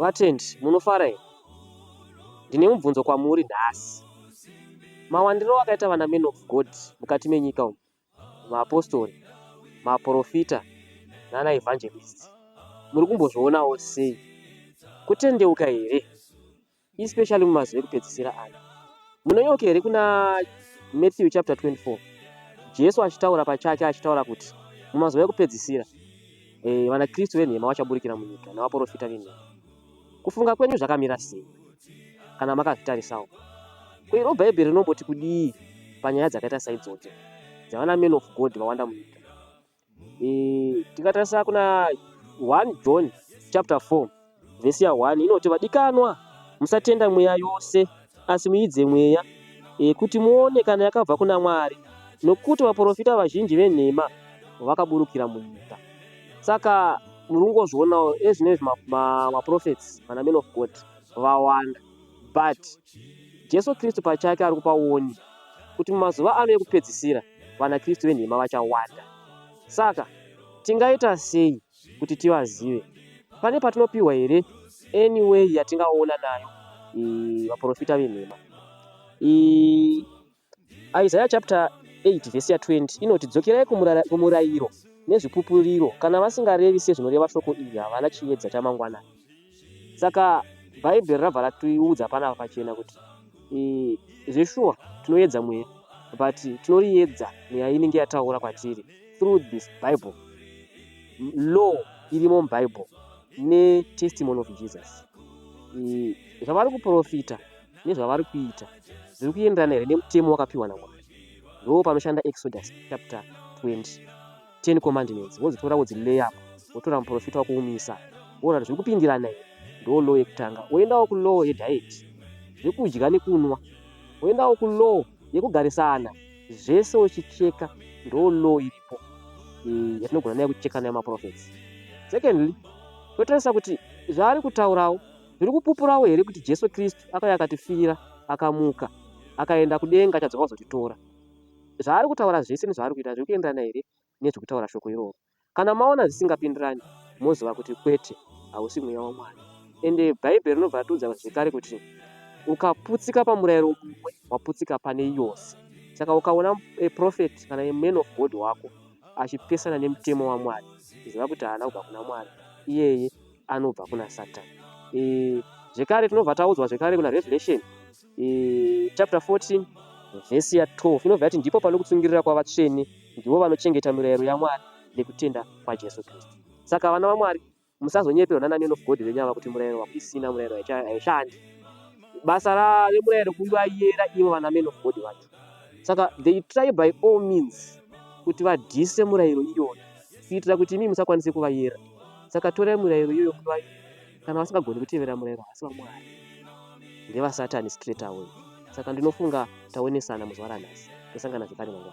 Vatendi, munofara here? Ndine mubvunzo kwamuri nhasi. Mawandiro akaita vana men of God mukati menyika umu, maapostori, maporofita nana evangelist, muri kumbozvionawo sei? Kutendeuka here? Especially mumazuva ekupedzisira ano. Munoyeuka here kuna Matthew chapter 24, Jesu achitaura pachake achitaura kuti mumazuva ekupedzisira vanaKristu venhema vachaburikira munyika navaporofita venhema. Kufunga kwenyu zvakamira sei kana makazvitarisawo? Ko iro Bhaibheri rinomboti kudii panyaya dzakaita saidzodzo dzavana men of God vawanda munyika? Tikatarisa kuna 1 John chapter 4 vhesi ya1 inoti, "Vadikanwa, musatenda mweya yose, asi muidze mweya kuti muone kana yakabva kuna Mwari, nokuti vaprofita vazhinji venhema vakaburukira munyika." Saka muri kungozvionawo ezvinezvi maprophets, vana men of God vawanda, but Jesu Kristu pachake ari kupa warning kuti mumazuva ano ekupedzisira vanaKristu venhema vachawanda. Saka tingaita sei kuti tivazive? Pane patinopiwa here any way yatingaona nayo vaprofita venhema? Isaiah chapter 8 vhesi ya20 inoti, "Dzokerai kumurayiro nezvipupuriro. Kana vasingarevi sezvinoreva shoko iri, havana chiedza chamangwanani." Saka Bhaibheri rabva ratiudza panapa pachena kuti zveshuwa tinoedza mweya, but tinoriedza mweya inenge yataura kwatiri through this Bible law irimo muBible netestimony of Jesus. Zvavari kuprofita nezvavari kuita zviri kuenderana here nemutemo wakapiwa naMwari? Ndo panoshanda Exodus chapter 20, 10 Commandments. Wodzitora, wodzilay up, wotora muprofita wakuumisa, woona kuti zviri kupindirana here. Ndo law yekutanga. Woendawo kulaw yediet, zvekudya nekunwa. Woendawo kulaw yekugarisana, zvese uchicheka. Ndo law iripo yatinogona nayo kucheka nayo maprophets. Secondly, totarisa kuti zvaari kutaurawo zviri kupupurawo here kuti Jesu Kristu akauya, akatifira, akamuka, akaenda kudenga, achadzoka kuzotitora. Zvaari kutaura zvese nezvaari kuita zviri kuenderana here nezvekutaura shoko iroro? Kana maona zvisingapindirani, moziva kuti kwete, hausi mweya waMwari. Ende Bhaibheri rinobva ratiudza zvekare kuti ukaputsika pamurayiro mumwe, waputsika pane yose. Saka ukaona prophet kana man of God wako achipesana nemutemo waMwari, ziva kuti haana kubva kuna Mwari, iyeye anobva kuna Satani. Zvekare tinobva taudzwa zvekare kuna Revelation chapter 14 vhesi ya12, inobva yati, "Ndipo pano kutsungirira kwavatsvene, ndivo vanochengeta mirayiro yaMwari nekutenda kwaJesu Kristu." Saka vana vaMwari, musazonyeperwa nana men of God venyu ava kuti murayiro wakuisina, murayiro haishandi. Basa remurayiro kuvayera ivo vana men of God vacho. Saka they try by all means kuti vadhise murayiro iyoyo kuitira kuti imi musakwanise kuvayera. Saka torai murayiro iyoyo kuvayera. Kana vasingagoni kutevera murayiro, havasi vaMwari, ndevasatani straight away. Saka ndinofunga taonesana muzuva ranhasi. Tosangana zvekare mangwana.